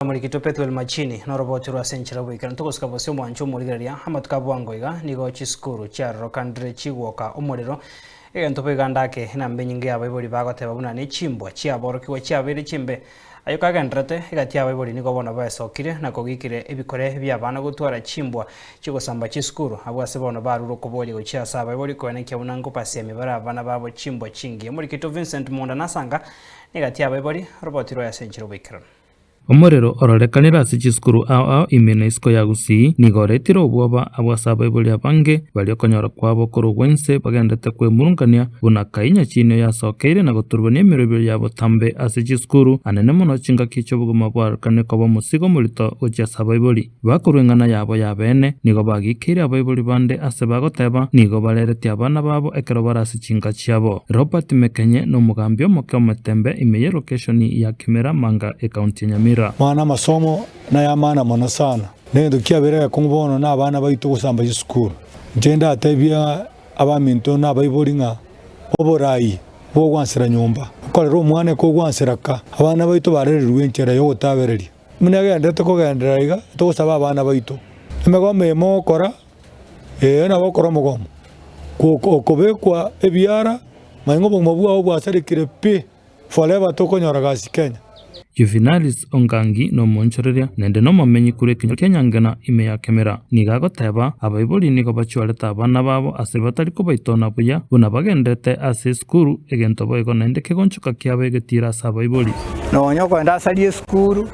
Omorikito Pethuel Machini noroboti rw'ase enchera boikeranu togosika bosio omwancho omorigereria amatuko a bwango iga nigo chisukuru chiarorokanire chigwoka omorero egento boigo ande ake enamba enyinge y'abaibori bagoteba buna nechimbwa chiaborokigwa chiabeire chimbe ayio kagendererete egati y'abaibori nigo bono baesokire na kogikire ebikore bi'abana gotwara chimbwa chigosamba chisukuru abwo ase bono barure okoboria gochia ase abaibori koenekia buna nkobasiami bare abana babo chimbwa chingiya Omorikito Vincent Munda Nasanga negati y'abaibori oroboti rwaye ase enchera oboikeranu. Omorero ororekanire ase chisukuru ao ao ime na isiko ya Gusii nigo oretire obwoba abwo ase abaibori abange baria okonyora kwabo korwa ogwense bagendete kwemurungania buna kainya chiinio yasokeire na goturubania emerobio ya botambe ase chisukuru anene mono chingaki chi'obogima bwarorekanire koba omosigo omorito gochia ase abaibori. Bakorwa eng'ana yabo y'abeene, nigo bagikeire abaibori bande ase bagoteba nigo bareretie abana babo ekero bare ase chinka chiabo. Robert Mekenye nomogambi omoke ometembe ime y'elokeshoni ya Kimera Manga ekaunti ya Nyamira. Mwana amasomo nayamana mono sana. Negento kiabeire egekong'u bono na abana baito gosamba chisukuru. Inche ndatebie abaminto na abaibori ng'a oborai bogwansera nyomba, okorera omwana ekogwansera ka. Abana baito barererwe enchera yogotabereria. Buna egenderete kogenderera iga, togosaba abana baito, emegomo eye mogokora, ee nabo okore omogomo, ko okobekwa ebiara, manya ng'a obogima bwao bwasarekire pi, forever tokonyora gasi Kenya. Juvenalis Ongangi nomoonchoreria, naende nomomenyi korwa ekenyoro kia Nyangena ime ya Kemera. Nigo agoteba, Abaibori nigo bachwarete abana babo ase batari kobaitona buya buna bagenderete ase esukuru, egento boigo naende kegonchoka kiabo egetiira ase abaibori. Nonya okogenda asarie esukuru,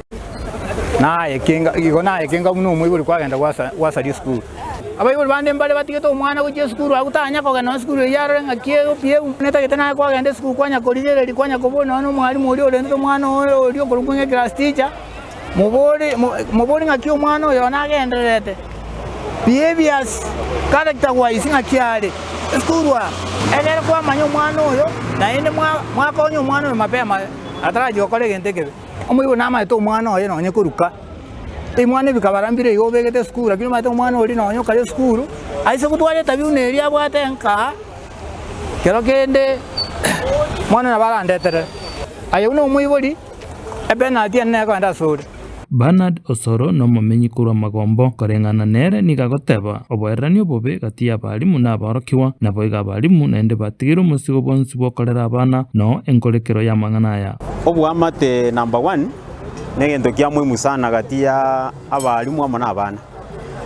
naye kenga igo naye kenga buna omoibori kwagenda gwasa gwasaria esukuru. Abaibori bande mbare batigete omwana gochia esukuru abwo tanya kogenda nonya esukuru eyio arore ng'aki egopiegwa, netagete naye kwagenda esukuru kwanya korigereria kwanya koboria nonya na omwalimu oria orentete omwana oyo oria okorokwa ng'a eclass teacher, mobori mobori ng'aki omwana oyo nagendererete, behaviours, character wise ng'aki are esukuru aa. Ekero kwamanya omwana oyo, naende mwakonya omwana oyo mapema atarachia gokora egento ekebe. Omoibori namanyete omwana oye nonye koruka, ebimwana ebi bikabara mbire igo obegete esukuru lakini omanyete omwana oria nonye okare esukuru, aise gotwara etabia buna eria abwate nkaa, kero kende omwana nabo arandeterere. Aye buna omoibori, epenalty ene nekogenda asore. Bernard Osoro nomomenyi korwa Magombo, koreng'ana nere nigo agoteba, Oboererani obobe gati y'abalimu na aborokigwa, naboigo abalimu naende batigeire omosigo bwonsi bw'okorera abana, noo enkorekero y'amang'ana aya. Oboamate number one negento kia muhimu sana gati ya abalimu amo na abana.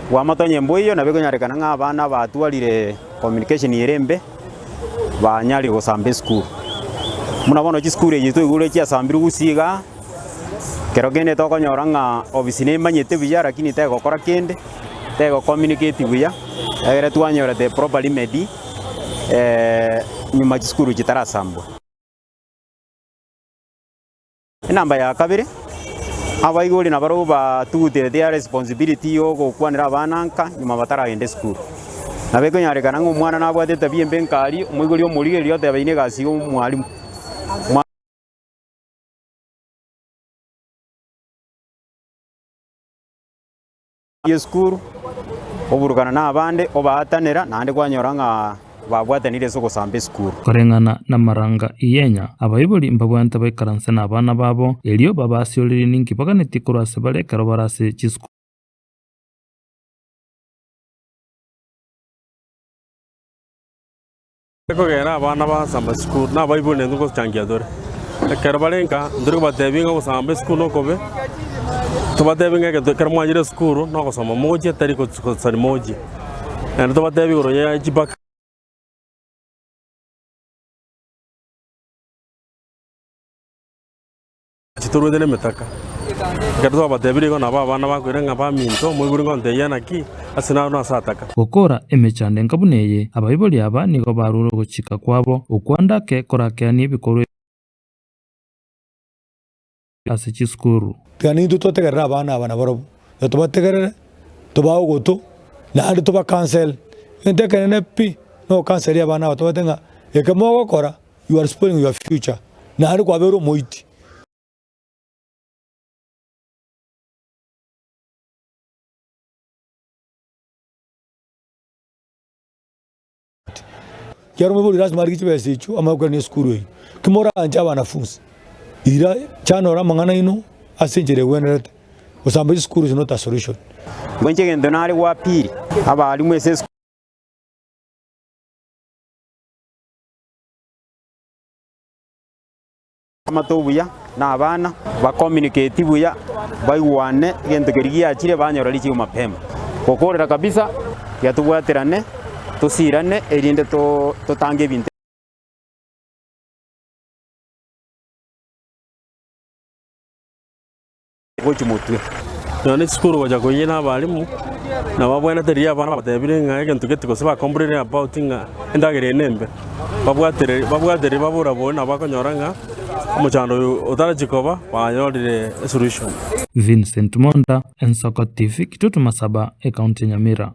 Oboamate onye mboiyo nabo ekonyarekana ng'a abana batwarire communication ere embe banyarire gosamba esukuru. Buna bono chisukuru echi twaigure chiasambirwe gusii igaa. Kero kende tokonyora ng'a ofisi nemanyete buya lakini tegokora kende, tego communicate buya, egere twanyorete proper remedy nyuma chisukuru chitarasambwa. Enamba ya kabere, abaibori nabarobwo batugutire their responsibility ya ogokwanera abana nka nyuma bataragenda esukuru. Nabo ekonyarekana ng'a omwana nabwate etabia embe nka aria, omoibori omorigereria oteba eyio na egasi ya omwalimu. Esukuru, oburukana na abande, obaatanera, naende kwanyora ng'a babwatanire ase ogosamba esukuru. Koreng'ana namaranga iyenya, abaibori mbabwenerete baikaranse nabana babo, erio babasiorerie ninki baganetie korwa ase bare ekero bare ase chisukuru. Ekogera abana basamba esukuru na abaibori naintwe ngochangia tore. Ekero bare nka, ntori kobatebia ng'a ogosamba esukuru nokobe, tobatebie ng'a egento ekero mwachire esukuru na ogosoma mogochia tari gosani mogochia. Naende tobatebie igoro ya chibaka. Chitorwete nemetaka. Ekero twabatebirie igo nabo abana bakoira ng'a baminto, omoibori ngontebia naki, ase naro nase ataka. Gokora emechando enga buna eye, abaibori aba nigo barure ogochika kwabo, okwanda ake korakeanie ebikorwa ase chisukuru. Tiga nintwe totegerere abana aba nabarobwo, na tobategerere, tobae ogoto, naende tobakansele. Egento ekenene pi, nogokanseria abana aba tobaete ng'a eke mogokora. You are spoiling your future, naende kwabeire omoiti. Ekiagera omoibori lasima arige chibesa echio amanye koirania esukuru eyio. Ki moranche abanafunsi, ira chana ore amang'ana aino ase enchera egwenerete. Gosamba chisukuru is not a solution. Inche egento nare gwa pili, abalimu ase esukuru. Amato buya na abana, ba communicate buya, baigwane egento keria giachire banyora richibu mapema. Gokorera kabisa, tiga tobwaterane, tosirane erinde totange ebinto. Gochia motwe. Nonya ne chisukuru gocha koyia na abalimu, nabo babwenerete riria abana babatebire ng'a egento gete gose ba complain about ng'a endagera eye nembe, babwatere babwatere babora bo nabo bakonyora ng'a omochando oyo otarachia koba banyorire esolution. Vincent Monda, Ensoko TV, Kitutu Masaba, Ekaunti ya Nyamira.